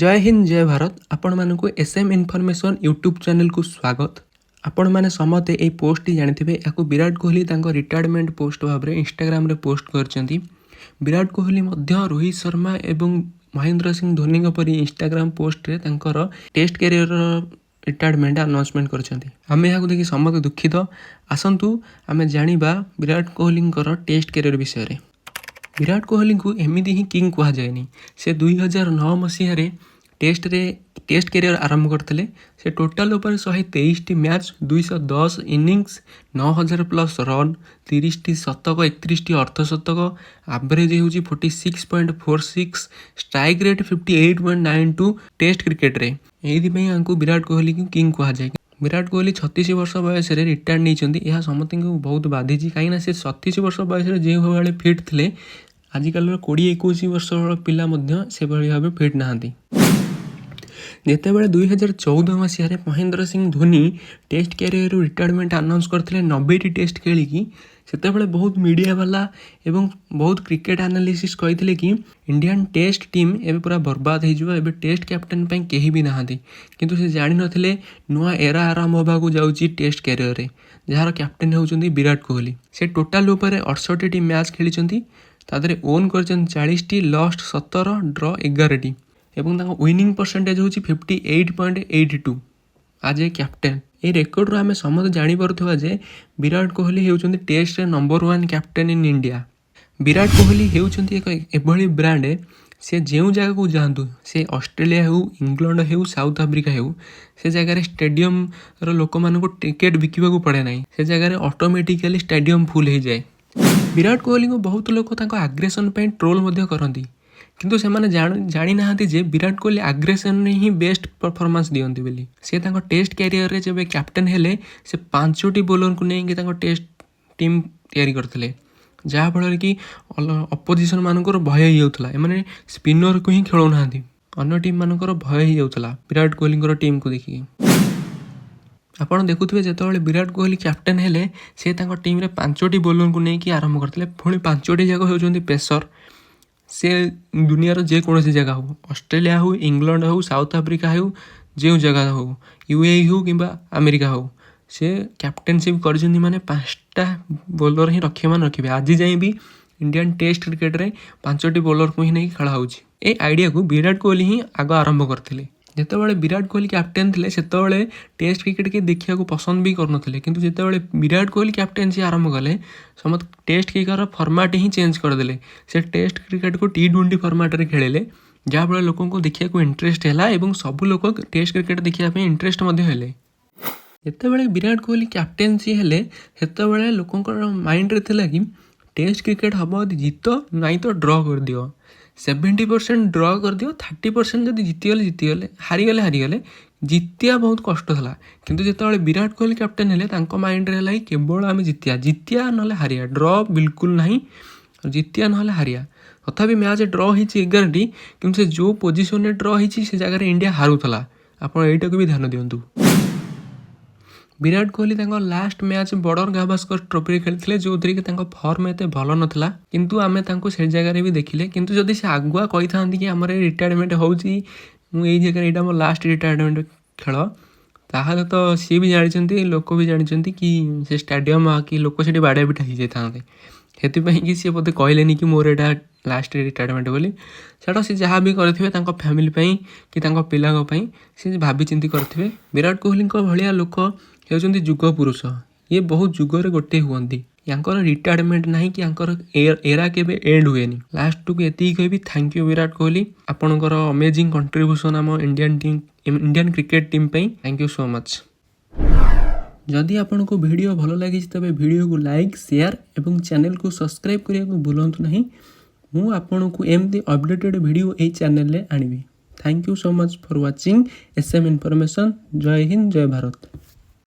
ଜୟ ହିନ୍ଦ, ଜୟ ଭାରତ। ଆପଣମାନଙ୍କୁ S M information YouTube ଚ୍ୟାନେଲକୁ ସ୍ୱାଗତ। ଆପଣମାନେ ସମସ୍ତେ ଏଇ ପୋଷ୍ଟଟି ଜାଣିଥିବେ। ଏହାକୁ ବିରାଟ କୋହଲି ତାଙ୍କ ରିଟାୟାରମେଣ୍ଟ ପୋଷ୍ଟ ଭାବରେ ଇନଷ୍ଟାଗ୍ରାମରେ ପୋଷ୍ଟ କରିଛନ୍ତି। ବିରାଟ କୋହଲି ମଧ୍ୟ ରୋହିତ ଶର୍ମା ଏବଂ ମହେନ୍ଦ୍ର ସିଂ ଧୋନିଙ୍କ ପରି ଇନଷ୍ଟାଗ୍ରାମ ପୋଷ୍ଟରେ ତାଙ୍କର ଟେଷ୍ଟ କ୍ୟାରିୟରର ରିଟାୟାରମେଣ୍ଟ ଆନାଉନ୍ସମେଣ୍ଟ କରିଛନ୍ତି। ଆମେ ଏହାକୁ ଦେଖି ସମସ୍ତେ ଦୁଃଖିତ। ଆସନ୍ତୁ, ଆମେ ଜାଣିବା ବିରାଟ କୋହଲିଙ୍କର ଟେଷ୍ଟ କ୍ୟାରିୟର ବିଷୟରେ। ବିରାଟ କୋହଲିଙ୍କୁ ଏମିତି ହିଁ କିଙ୍ଗ କୁହାଯାଏନି। ସେ 2009 ମସିହାରେ ଟେଷ୍ଟରେ ଟେଷ୍ଟ କ୍ୟାରିୟର ଆରମ୍ଭ କରିଥିଲେ। ସେ ଟୋଟାଲ ଉପରେ 123ଟି ମ୍ୟାଚ୍, 210 ଇନିଂସ, 9000 ପ୍ଲସ୍ ରନ୍, 30ଟି ଶତକ, 31ଟି ଅର୍ଦ୍ଧଶତକ, ଆଭରେଜ ହେଉଛି 46.46, strike rate 58.92 test କ୍ରିକେଟରେ। ଏଇଥିପାଇଁ ୟାଙ୍କୁ ବିରାଟ କୋହଲିଙ୍କୁ କିଙ୍ଗ କୁହାଯାଏ। ବିରାଟ କୋହଲି 36 ବର୍ଷ ବୟସରେ ରିଟାୟାର୍ଡ ନେଇଛନ୍ତି। ଏହା ସମସ୍ତଙ୍କୁ ବହୁତ ବାଧିଛି, କାହିଁକିନା ସେ 36 ବର୍ଷ ବୟସରେ ଯେଉଁଭଳି ଫିଟ୍ ଥିଲେ, ଆଜିକାଲିର 20-21 ବର୍ଷର ପିଲା ମଧ୍ୟ ସେଭଳି ଭାବେ ଫିଟ୍ ନାହାନ୍ତି। ଯେତେବେଳେ 2014 ମସିହାରେ ମହେନ୍ଦ୍ର ସିଂ ଧୋନି ଟେଷ୍ଟ କ୍ୟାରିୟରରୁ ରିଟାୟାରମେଣ୍ଟ ଆନାଉନ୍ସ କରିଥିଲେ 90ଟି ଟେଷ୍ଟ ଖେଳିକି, ସେତେବେଳେ ବହୁତ ମିଡ଼ିଆ ବାଲା ଏବଂ ବହୁତ କ୍ରିକେଟ ଆନାଲିସିସ୍ କହିଥିଲେ କି ଇଣ୍ଡିଆନ୍ ଟେଷ୍ଟ ଟିମ୍ ଏବେ ପୁରା ବର୍ବାଦ ହେଇଯିବ, ଏବେ ଟେଷ୍ଟ କ୍ୟାପ୍ଟେନ୍ ପାଇଁ କେହି ବି ନାହାନ୍ତି। କିନ୍ତୁ ସେ ଜାଣିନଥିଲେ ନୂଆ ଏରା ଆରମ୍ଭ ହେବାକୁ ଯାଉଛି ଟେଷ୍ଟ କ୍ୟାରିୟରରେ, ଯାହାର କ୍ୟାପ୍ଟେନ୍ ହେଉଛନ୍ତି ବିରାଟ କୋହଲି। ସେ ଟୋଟାଲ ଉପରେ 68ଟି ମ୍ୟାଚ୍ ଖେଳିଛନ୍ତି। ତା ଦେହରେ ୱନ୍ କରିଛନ୍ତି 40ଟି, ଲଷ୍ଟ 17, ଡ୍ର 11ଟି ଏବଂ ତାଙ୍କ ୱିନିଂ ପରସେଣ୍ଟେଜ୍ ହେଉଛି 58.82 ଆଜ୍ ଏ କ୍ୟାପ୍ଟେନ୍। ଏହି ରେକର୍ଡ଼ରୁ ଆମେ ସମସ୍ତେ ଜାଣିପାରୁଥିବା ଯେ ବିରାଟ କୋହଲି ହେଉଛନ୍ତି ଟେଷ୍ଟରେ number one captain in India. Virat Kohli ହେଉଛନ୍ତି ଏକ ଏଭଳି ବ୍ରାଣ୍ଡ, ସେ ଯେଉଁ ଜାଗାକୁ ଯାଆନ୍ତୁ, ସେ ଅଷ୍ଟ୍ରେଲିଆ ହେଉ, ଇଂଲଣ୍ଡ ହେଉ, ସାଉଥ ଆଫ୍ରିକା ହେଉ, ସେ ଜାଗାରେ ଷ୍ଟାଡ଼ିୟମର ଲୋକମାନଙ୍କୁ ଟିକେଟ୍ ବିକିବାକୁ ପଡ଼େ ନାହିଁ। ସେ ଜାଗାରେ ଅଟୋମେଟିକାଲି ଷ୍ଟାଡ଼ିୟମ ଫୁଲ୍ ହେଇଯାଏ। ବିରାଟ କୋହଲିଙ୍କୁ ବହୁତ ଲୋକ ତାଙ୍କ ଆଗ୍ରେସନ୍ ପାଇଁ ଟ୍ରୋଲ୍ ମଧ୍ୟ କରନ୍ତି। କିନ୍ତୁ ସେମାନେ ଜାଣିନାହାନ୍ତି ଯେ ବିରାଟ କୋହଲି ଆଗ୍ରେସନରେ ହିଁ ବେଷ୍ଟ ପରଫର୍ମାନ୍ସ ଦିଅନ୍ତି ବୋଲି। ସେ ତାଙ୍କ ଟେଷ୍ଟ କ୍ୟାରିୟରରେ ଯେବେ କ୍ୟାପ୍ଟେନ୍ ହେଲେ, ସେ ପାଞ୍ଚଟି ବୋଲରଙ୍କୁ ନେଇକି ତାଙ୍କ ଟେଷ୍ଟ ଟିମ୍ ତିଆରି କରିଥିଲେ, ଯାହାଫଳରେ କି ଅପୋଜିସନ୍ ମାନଙ୍କର ଭୟ ହେଇଯାଉଥିଲା। ଏମାନେ ସ୍ପିନରକୁ ହିଁ ଖେଳଉନାହାନ୍ତି। ଅନ୍ୟ ଟିମ୍ ମାନଙ୍କର ଭୟ ହେଇଯାଉଥିଲା ବିରାଟ କୋହଲିଙ୍କର ଟିମ୍କୁ ଦେଖିକି। ଆପଣ ଦେଖୁଥିବେ, ଯେତେବେଳେ ବିରାଟ କୋହଲି କ୍ୟାପ୍ଟେନ୍ ହେଲେ, ସେ ତାଙ୍କ ଟିମ୍ରେ ପାଞ୍ଚଟି ବୋଲରଙ୍କୁ ନେଇକି ଆରମ୍ଭ କରିଥିଲେ। ପୁଣି ପାଞ୍ଚଟି ଯାକ ହେଉଛନ୍ତି ପେସର। ସେ ଦୁନିଆର ଯେକୌଣସି ଜାଗା ହଉ, ଅଷ୍ଟ୍ରେଲିଆ ହଉ, ଇଂଲଣ୍ଡ ହଉ, ସାଉଥ ଆଫ୍ରିକା ହେଉ, ଯେଉଁ ଜାଗା ହଉ, ୟୁଏଇ ହଉ କିମ୍ବା ଆମେରିକା ହଉ, ସେ କ୍ୟାପ୍ଟେନସିପ୍ କରିଛନ୍ତି ମାନେ ପାଞ୍ଚଟା ବୋଲର ହିଁ ରଖିବେ ମାନେ ରଖିବେ। ଆଜି ଯାଏଁ ବି ଇଣ୍ଡିଆନ୍ ଟେଷ୍ଟ କ୍ରିକେଟରେ ପାଞ୍ଚଟି ବୋଲରକୁ ହିଁ ନେଇକି ଖେଳା ହେଉଛି। ଏ ଆଇଡ଼ିଆକୁ ବିରାଟ କୋହଲି ହିଁ ଆଗ ଆରମ୍ଭ କରିଥିଲେ। ଯେତେବେଳେ ବିରାଟ କୋହଲି କ୍ୟାପ୍ଟେନ୍ ଥିଲେ, ସେତେବେଳେ ଟେଷ୍ଟ କ୍ରିକେଟ କେହି ଦେଖିବାକୁ ପସନ୍ଦ ବି କରୁନଥିଲେ। କିନ୍ତୁ ଯେତେବେଳେ ବିରାଟ କୋହଲି କ୍ୟାପ୍ଟେନ୍ସି ଆରମ୍ଭ କଲେ, ସମସ୍ତେ ଟେଷ୍ଟ କ୍ରିକେଟର ଫର୍ମାଟ୍ ହିଁ ଚେଞ୍ଜ କରିଦେଲେ। ସେ ଟେଷ୍ଟ କ୍ରିକେଟକୁ ଟି20 ଫର୍ମାଟ୍ରେ ଖେଳିଲେ, ଯାହାଫଳରେ ଲୋକଙ୍କୁ ଦେଖିବାକୁ ଇଣ୍ଟରେଷ୍ଟ ହେଲା ଏବଂ ସବୁ ଲୋକ ଟେଷ୍ଟ କ୍ରିକେଟ ଦେଖିବା ପାଇଁ ଇଣ୍ଟରେଷ୍ଟ ମଧ୍ୟ ହେଲେ। ଯେତେବେଳେ ବିରାଟ କୋହଲି କ୍ୟାପ୍ଟେନ୍ସି ହେଲେ, ସେତେବେଳେ ଲୋକଙ୍କର ମାଇଣ୍ଡରେ ଥିଲା କି ଟେଷ୍ଟ କ୍ରିକେଟ ହେବ ଯଦି ଜିତ, ନାଇଁ ତ ଡ୍ର କରିଦିଅ। 70% ଡ୍ର କରିଦିଅ, 30% ଯଦି ଜିତିଗଲେ ଜିତିଗଲେ, ହାରିଗଲେ ହାରିଗଲେ। ଜିତିବା ବହୁତ କଷ୍ଟ ଥିଲା। କିନ୍ତୁ ଯେତେବେଳେ ବିରାଟ କୋହଲି କ୍ୟାପ୍ଟେନ୍ ହେଲେ, ତାଙ୍କ ମାଇଣ୍ଡରେ ହେଲା କି କେବଳ ଆମେ ଜିତିବା, ଜିତିବା ନହେଲେ ହାରିବା, ଡ୍ର ବିଲକୁଲ ନାହିଁ, ଜିତିବା ନହେଲେ ହାରିବା। ତଥାପି ମ୍ୟାଚ୍ ଡ୍ର ହେଇଛି 11ଟି, କିନ୍ତୁ ସେ ଯେଉଁ ପୋଜିସନରେ ଡ୍ର ହେଇଛି, ସେ ଜାଗାରେ ଇଣ୍ଡିଆ ହାରୁଥିଲା। ଆପଣ ଏଇଟାକୁ ବି ଧ୍ୟାନ ଦିଅନ୍ତୁ। ବିରାଟ କୋହଲି ତାଙ୍କ ଲାଷ୍ଟ ମ୍ୟାଚ୍ ବର୍ଡର ଗାଭାସ୍କର ଟ୍ରଫିରେ ଖେଳିଥିଲେ, ଯେଉଁଥିରେ କି ତାଙ୍କ ଫର୍ମ ଏତେ ଭଲ ନଥିଲା। କିନ୍ତୁ ଆମେ ତାଙ୍କୁ ସେ ଜାଗାରେ ବି ଦେଖିଲେ। କିନ୍ତୁ ଯଦି ସେ ଆଗୁଆ କହିଥାନ୍ତି କି ଆମର ରିଟାୟାରମେଣ୍ଟ ହେଉଛି, ମୁଁ ଏଇ ଜାଗାରେ, ଏଇଟା ମୋ ଲାଷ୍ଟ ରିଟାୟାରମେଣ୍ଟ ଖେଳ, ତାହେଲେ ତ ସିଏ ବି ଜାଣିଛନ୍ତି, ଲୋକ ବି ଜାଣିଛନ୍ତି କି ସେ ଷ୍ଟାଡ଼ିୟମ୍ କି ଲୋକ ସେଠି ବାଡ଼ିଆ ପିଟା ହେଇଯାଇଥାନ୍ତେ। ସେଥିପାଇଁ କି ସିଏ ବୋଧେ କହିଲେନି କି ମୋର ଏଇଟା ଲାଷ୍ଟ ରିଟାୟାରମେଣ୍ଟ ବୋଲି। ଛାଡ଼, ସେ ଯାହା ବି କରିଥିବେ, ତାଙ୍କ ଫ୍ୟାମିଲି ପାଇଁ କି ତାଙ୍କ ପିଲାଙ୍କ ପାଇଁ ସେ ଭାବିଚିନ୍ତି କରିଥିବେ। ବିରାଟ କୋହଲିଙ୍କ ଭଳିଆ ଲୋକ ହେଉଛନ୍ତି ଯୁଗ ପୁରୁଷ। ଇଏ ବହୁତ ଯୁଗରେ ଗୋଟେ ହୁଅନ୍ତି। ୟାଙ୍କର ରିଟାୟାରମେଣ୍ଟ ନାହିଁ କି ୟାଙ୍କର ଏରା କେବେ ଏଣ୍ଡ ହୁଏନି। ଲାଷ୍ଟକୁ ଏତିକି କହିବି, thank you Virat Kohli. ଆପଣଙ୍କର ଅମେଜିଂ କଣ୍ଟ୍ରିବ୍ୟୁସନ୍ ଆମ Indian team, Indian cricket team ପାଇଁ thank you so much. ଯଦି ଆପଣଙ୍କୁ ଭିଡ଼ିଓ ଭଲ ଲାଗିଛି, ତେବେ ଭିଡ଼ିଓକୁ ଲାଇକ୍, ସେୟାର ଏବଂ ଚ୍ୟାନେଲକୁ ସବସ୍କ୍ରାଇବ୍ କରିବାକୁ ଭୁଲନ୍ତୁ ନାହିଁ। ମୁଁ ଆପଣଙ୍କୁ ଏମିତି ଅପଡ଼େଟେଡ଼ ଭିଡ଼ିଓ ଏଇ ଚ୍ୟାନେଲରେ ଆଣିବି। Thank you so much for watching SM Information. Jay Hind, Jay Bharat.